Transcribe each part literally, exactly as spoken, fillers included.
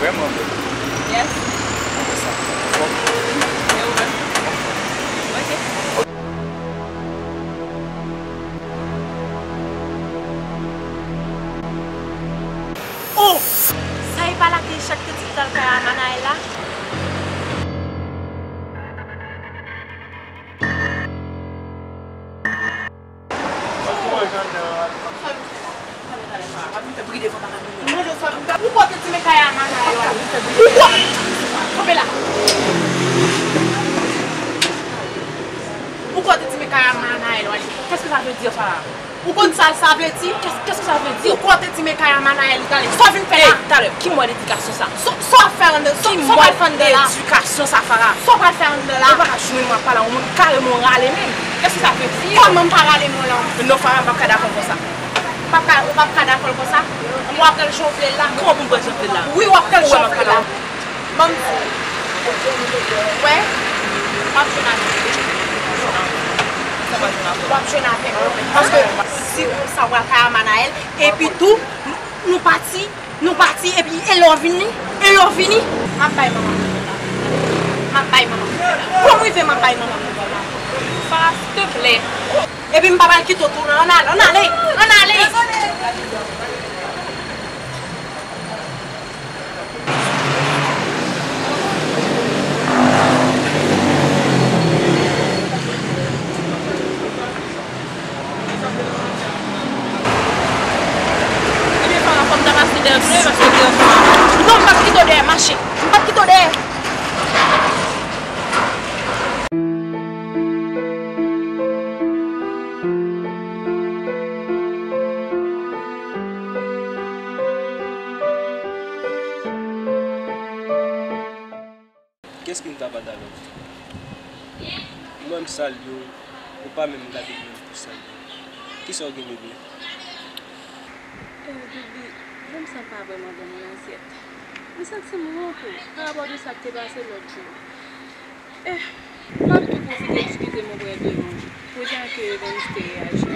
Vrèman bèl. Yes. Mwen sa. E ou menm? Ok. Oh! Sa e pa la ke Chak te di l t al kay a Manaël la? Ou kote ti men kay a Manaël la? Ou kote? Kanpe la. Ou kote ti men kay a Manaël la? Qu'est-ce que ça veut dire ça? Ou konn sa sa vle di? Qu'est-ce qu'est-ce que ça veut dire? Ou kote ti men kay a Manaël la? Sa w vin fè la? Talè, ki mòd edikasyon sa? Sa w ap fè anndan? Sa w pral fè anndan la? Edikasyon sa, Farah? Sa w pral fè anndan la? Ou pa ka jwenn mwen pa la, ou moun kareman rale menm. Qu'est-ce que ça veut dire? Kòman m pa rale men w la? Non, Farah, m p ap ka dakò konsa. Ou p ap ka, ou p ap ka dakò l konsa? M w ap pran l jan w vle l la. Kòman pou m pran l jan m vle l la? Wi, w ap pran l jan w vle l la. Ban m di w. Wè, w ap jwenn avè m. W ap jwenn avè m. Paske si konsa w al kay a Manaël, epi tou, nou, nou pati, nou pati, epi e lè w vini, e lè w vini, m ap bay manman m nouvèl la. M ap bay manman m nouvèl la. Kòm rive m ap bay manman m nouvèl la. Farah, s'il te plaît. Epi m pa pral kite w tou non, ann ale, ann ale, ann ale. Ebyen, Farah, fò m ta pase dèyè w tou, paske w deranj mwen. Non, m p ap kite w dèyè, mache. M p ap kite w dèyè. Qu'est-ce qui ne va pas dans l'autre? Mwen, m salye w, ou pa menm gade m menm pou salye w. Kisa w gen, bebe? Eh, Doubi, jwenn sa pa vrèman bon nan asyèt. M santi m wont wi, parapò de sa k te pase lòt jou. Eh, m ap tou pwofite eskize m oprè de ou, pou jan ke Venus te reyaji.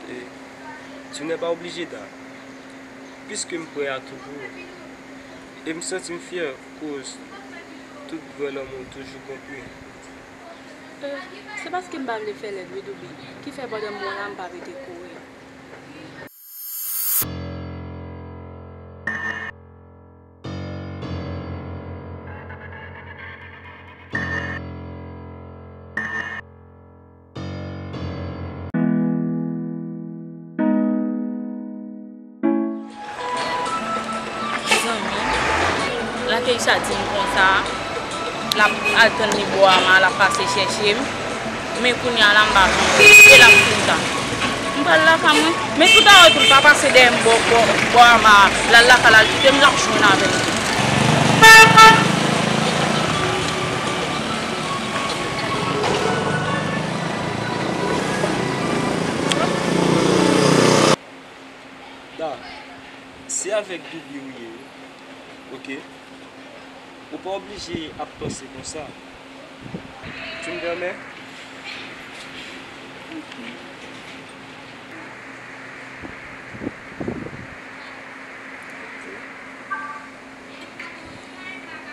Eh, tu n'es pas obligé da, puisque m prè a tou pou ou. E m santi m fyè, koz tout vrè lanmou toujou gon pri. Eh, se paske m pa vle fè lèd wi, Doubi, ki fè pandan m wè w la, m pa rete kouri. Zanmi, la Keisha di m konsa, l ap al tann li bò Ama, l ap pase chèche m. Men kounye a la, m pa konnen. E l ap fin tan. M pral lakay mwen. Men toutalè tou, l pa pase dèyè m bò, bò, bò Ama a. L al lakay l, al kite m, l ap jwenn avè m tou. Da, se avèk Doubi ou ye wi, oke? Ou pa oblije ap panse konsa. Tu me permets?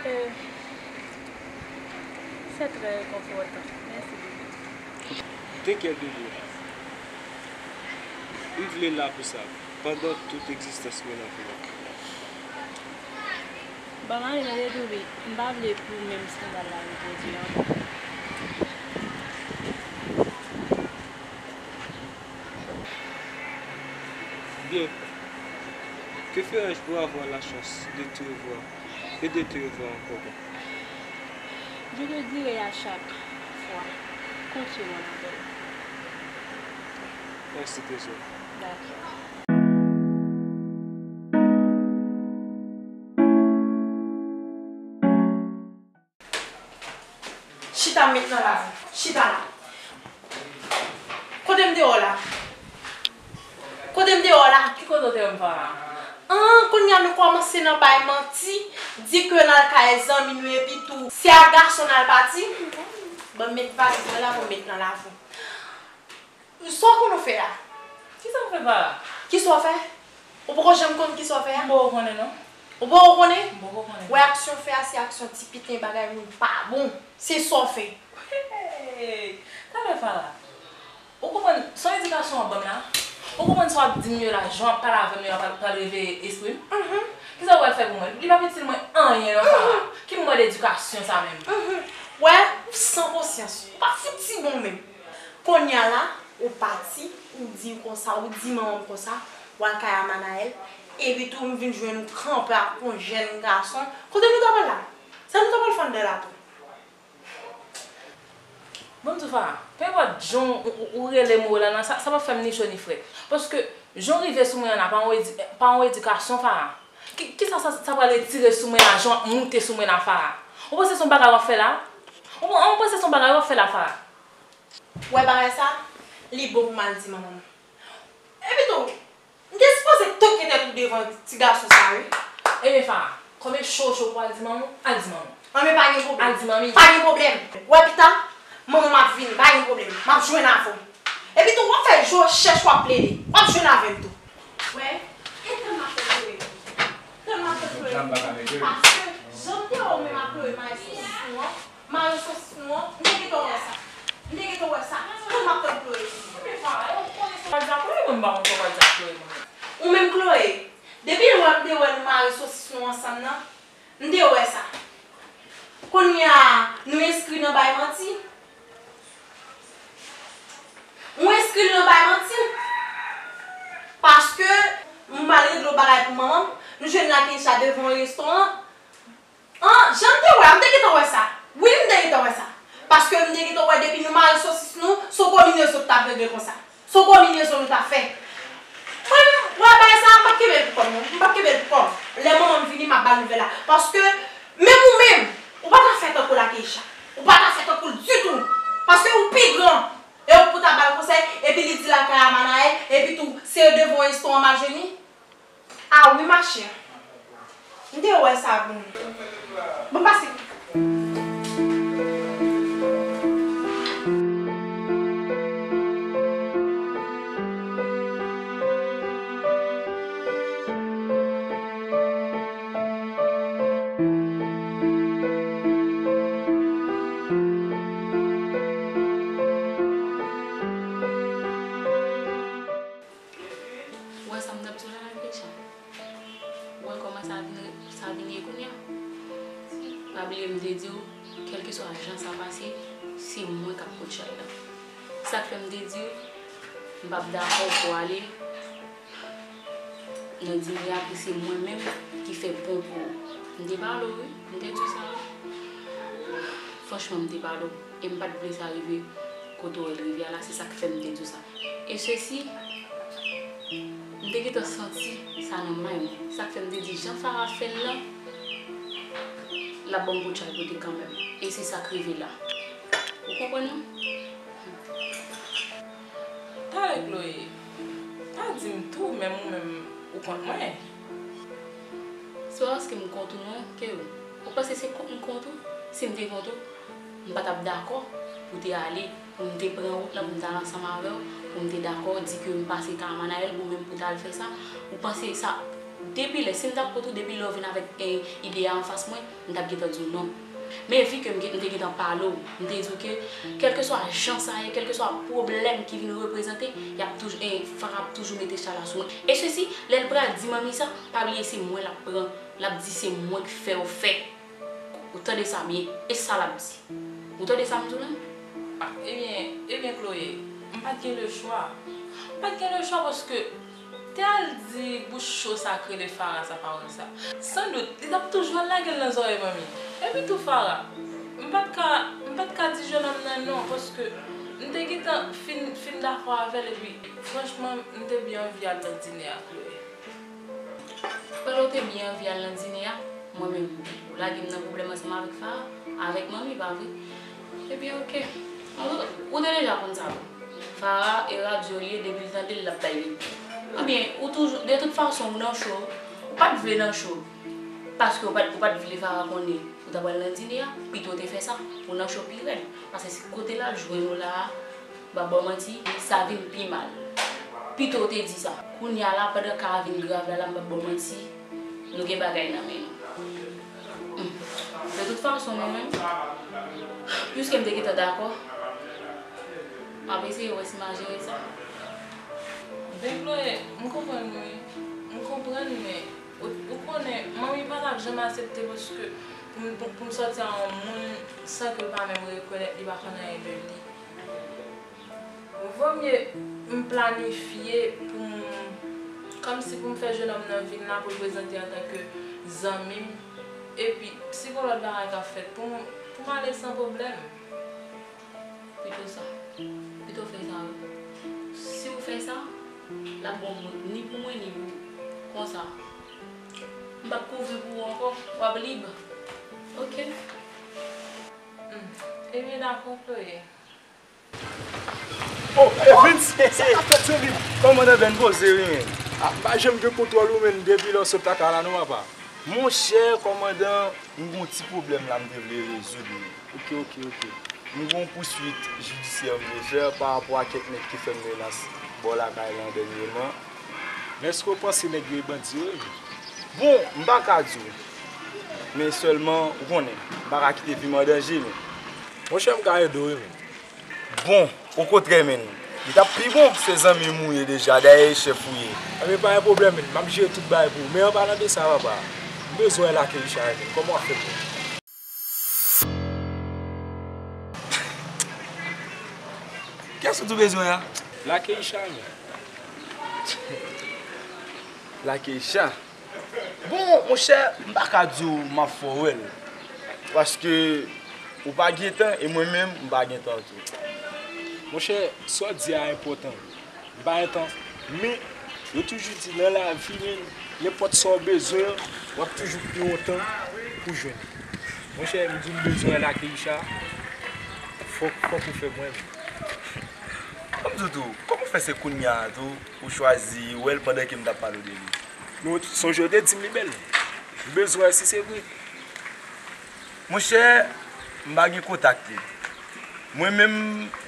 Euh, c'est très réconfortant. Merci beaucoup. De kè, bebe? M vle la pou sa, pandan tout egzistans mwen nan vi w. Ban m ale tande, Doubi, m pa vle pou menm eskandal la repwodui ankò. Bien. Que ferais-je pour avoir la chance de te revoir et de te revoir encore? Je te dirai à chaque fois quand tu m'en appelles. Merci, trésor. D'accord. Chita m met nan lavi. Chita la. Kote m deyò la? Kote m deyò la? Ki kote w te wè m, Farah? An, kounye a nou kòmanse nan bay manti, di ke n al kay zanmi nou epi tou se a gason n al pati. Ban m met valiz mwen la pou m met nan lavi. Sa w konn w fè a? Kisa m fè, Farah? Kisa w fè? Ou poko janm konn kisa w fè a? M poko konnen non. Ou poko konnen? M poko konnen. Wè aksyon fè a, se aksyon ti piten, bagay moun pa bon. Se sa w fè. Hey! Talè Farah. Ou konprann, se yon edikasyon w ap ban m la? Ou konprann sa w ap di m yo la, jan w ap pale avè m yo la pral, pral reveye espri m? Mhm. Kisa w pral fè pou mwen? Li p ap itil mwen anyen non, Farah. Mhm. Ki mòd edikasyon sa menm? Mhm. Wè, ou san konsyans. Ou pa fouti bon menm. Kounye a la, ou pati, ou di konsa, ou di manman m konsa, w al kay Amanaël, epi tou m vin jwenn ou kanpe ak yon jèn gason. Kote nou ta pral la? Sa nou ta pral fè anndan la tou? Bon, m di w Farah, penpòt jan w, w, w rele mo la nan, sa, sa p ap fè m ni cho ni frèt. Paske jan w rive sou mwen an la, pa yon edi-, pa yon edikasyon, Farah. Ki, kisa sa, sa pral retire sou mwen la, jan w ap moute sou mwen la, Farah? Ou panse se yon bagay w ap fè la? Ou, ou panse se yon bagay w ap fè la, Farah? Wè bagay sa, li bon pou m al di manman m. Epi tou, m te sipoze toke tèt ou devan ti gason sa, wi. Ebyen, Farah, kòm e cho cho pou al di manman, al di manman. Anben, pa gen pwoblèm. Al di manmi. Pa gen pwoblèm. Wè, pita, manman m ap vini, pa gen pwoblèm. M ap jwenn avè w. Epi tou, w ap fè je chèch, w ap plede. W ap jwenn avè m tou. Wè, e tann m ap fè Chloé. Tann m ap fè Chloé. Paske, jan m te wè w menm ak Chloé mare sosis nou an, mare sosis nou an, m te gentan wè sa. M te gentan wè sa. Tann m ap tann Chloé. Ebyen, Farah, ou konnen sa w pral di a Chloé, mwen m pa konn sa w pral di a Chloé, mwen menm. Ou menm Chloé, depi lè m te wè nou mare sosis nou ansanm nan, m te wè sa. Kounye a, nou enskri nan bay manti. Ou enskri l nan bay manti. Paske, m al regle yon bagay pou manman m, m jwenn Lakeisha devan yon restoran. An, jan m te wè a, m te gentan wè sa. Wi, m te gentan wè sa. Paske m te gentan wè depi nou mare sosis nou, se yon konbinezon nou t ap regle konsa. Se yon konbinezon nou t ap fè. Mwen menm, wè bagay sa a, m p ap kenbe l pou kò m, non. M p ap kenbe l pou kò m. Lè manman m vini, m ap ba l nouvèl la. Paske, menm ou menm, ou pa ta fè tankou Lakeisha. Ou pa ta fè tankou l ditou. Paske ou pi gran. E ou pou ta ba l konsèy, epi li di l al kay Amanaël, epi tou, se devan yon restoran m al jwenn li. Ah wi, ma chère. M te wè sa bon. Bon, pase. Ou wè sa m t ap di w la, Lakeisha? Ou wè kòman sa vin, sa vin ye kounye a? Pa bliye m te di w, kèlkeswa jan sa pase, se mwen k ap kot chay la. Sa k fè m te di w, m p ap dakò pou w ale nan dine a pou se mwen menm ki fè pon pou ou. M te pale w, wi. M te di w sa, wi. Franchman, m te pale w. E m pa t vle sa rive kote w wè l rive a la, se sa k fè m te di w sa. E sesi, m te gentan santi sa nan may mwen. Sa k fè m te di, jan Farah fè l lan, l ap ban m kout chay pote kanmenm. E se sa k rive la. Ou konprann non? Talè Chloé, pa di m tou, menm ou menm, ou kont mwen. Se pa paske m kont ou non, Keyou. Ou panse se kont m kont ou? Si m te kont ou, m pa t ap dakò pou w te ale, pou m te pran wout lan, pou m t al ansanm avè w, pou m te dakò di ke m pase kay Amanaël, pou menm pou w t al fè sa. Ou panse sa, depi lè, si m t ap kont ou, depi lè w vin avèk, eh, ide a anfas mwen, m t ap gentan di w non. Men vi ke m gen, m te gentan pale w, m te di w ke kèlkeswa jan sa ye, kèlkeswa pwoblèm ki vin reprezante, y ap toujou, eh, Farah ap toujou mete chay la sou mwen. E sesi, lè l pral di manmi sa, pa bliye se mwen l ap pran, l ap di se mwen k fè w fè. Ou tande sa byen, e sa l ap di. Ou tande sa m di w la? Ah, ebyen, ebyen, Chloé, m pa t gen lechwa. M pa t gen lechwa paske te al di bouch cho sa k rele Farah sa pawòl sa. San dout, li t ap toujou al lage l nan zòrèy manmi. Epi tou Farah, m pa t ka, m pa t ka di jennonm nan non, paske m te gentan fin, fin dakò avè l, epi franchman, m te byen anvi al nan dine a, Chloé. Pandan w te byen anvi al nan dine a, mwen menm, ou lage m nan pwoblèm ansanm avèk Farah, avèk manmi, pa vre? Ebyen, oke. Ou, ou te deja konn sa tou. Farah e radyo l ye, depi l tande l, l ap bay li. Ebyen, ou toujou, de tout fason, ou nan cho, ou pa t vle nan cho. Paske ou pa t, ou pa t vle Farah konnen ou ta pral nan dine a, pito w te fè sa, ou nan cho pi rèd. Paske se kote l al jwenn ou la a, m p ap ba w manti, sa vin pi mal. Pito w te di sa. Kounye a la, pandan ka a vin grav la, la, m p ap ba w manti, Nou gen bagay nan men nou. Hmm. De tout fason, mwen menm, piske m te gentan dakò, m ap eseye wè si m a jere sa. Ben, Chloé, m konprann, wi. M konprann, men ou, ou konnen, manmi pa t ap janm aksepte paske pou m, pou, pou m sòti a yon moun san ke l pa menm rekonèt li, pa konn anyen de li. Vomye m planifye pou m, kòmsi pou m fè jenòm nan vin la pou l prezante antanke zanmi m. Epi, si gon lòt bagay k ap fèt, pou m, pou m ale san pwoblèm. Pito sa. Pito fè sa, wi. Si w fè sa, l ap bon ni pou mwen, ni pou ou. Konsa, m p ap kouvri pou ou ankò. W ap lib. Oke. Hmm. Ebyen, dakò, Chloé. Oh, Evens, sa k ap fèt, zanmi m? Kòmandan Ben poze wi, men. Ah, m pa janm gen kontwòl ou, men, depi lè w sot lakay la, non, papa? Monchè, kòmandan, m gen yon ti pwoblèm la m te vle rezoud, wi. Ok, ok, ok. M gen yon pouswit jidisyè m vle fè pa rapò a kèk nèg ki fè m menas bò lakay lan dènyèman. Men èske w panse nèg yo e bandi yo ye? Bon, m pa ka di w. Men sèlman, ou konnen, m pa ka kite vi m an danje, men. Monchè, m ka ede w, wi, men. Bon, okontrè, men. Li t ap pi bon, se zanmi m ou ye deja, dayè e chèf ou ye. Ebyen, pa gen pwoblèm, men. M ap jere tout bagay pou ou. Men an palan de sa, papa, m bezwen wè Lakeisha, men. Kòman w ap fè pou mwen? Kiyès ou tou bezwen a? Lakeisha, men. Lakeisha? Bon, monchè, m pa ka di w m ap fè w wè l. Paske ou pa gen tan e mwen menm, m pa gen tan tou. Monchè, sa w di a enpòtan. M pa gen tan. Men, yo toujou di nan lavi, men, nenpòt sa w bezwen an, w ap toujou pran yon tan pou jwenn li. Monchè, m di w m bezwen wè Lakeisha, fòk, fòk ou fè pou mwen, men. Ban m di w tou, kòman w fè se kounye a tou ou chwazi wè l pandan ke m t ap pale w de li? Men w sonje w te di m li bèl. M bezwen wè si se vre. Monchè, m pa gen kontak li. Mwen menm,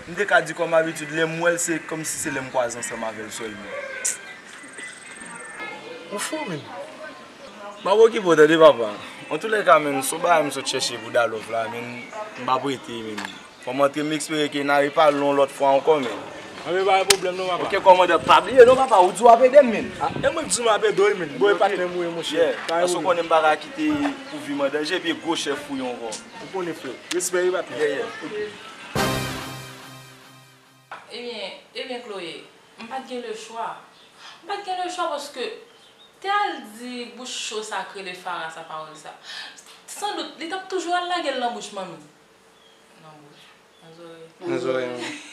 m te ka di kòm abitid, lè m wè l, se kòmsi se lè m kwaze ansanm avè l sèlman. Ou fou, men. M ap okipe w tande, papa. Antoulèka, men, se yon bagay m sot chèche pou Dalòf la, men, m p ap rete, men. Fò m antre, m espere ke n a repale yon lòt fwa ankò, men. Anben, pa gen pwoblèm non, papa. Ok, kòmandan, pa bliye non, papa, ou di w ap ede m, men. Ah, e mwen k di w m ap ede w, men. Bon, e patnè m ou ye, monchè. Yeah, paske ou konnen m pa ka kite pou vi m an danje, epi e gwo chèf ou ye ankò. Ou konnen, frè. Respè, wi, patnè. Yeah, yeah. Ebyen, ebyen, Chloé, m pa t gen lechwa. M pa t gen lechwa paske te al di bouch cho sa k rele Farah sa pawòl sa. Sandout, li t ap toujou al lage l nan bouch manmi. Nan bouch. Nan zòrèy. Nan zòrèy, wi.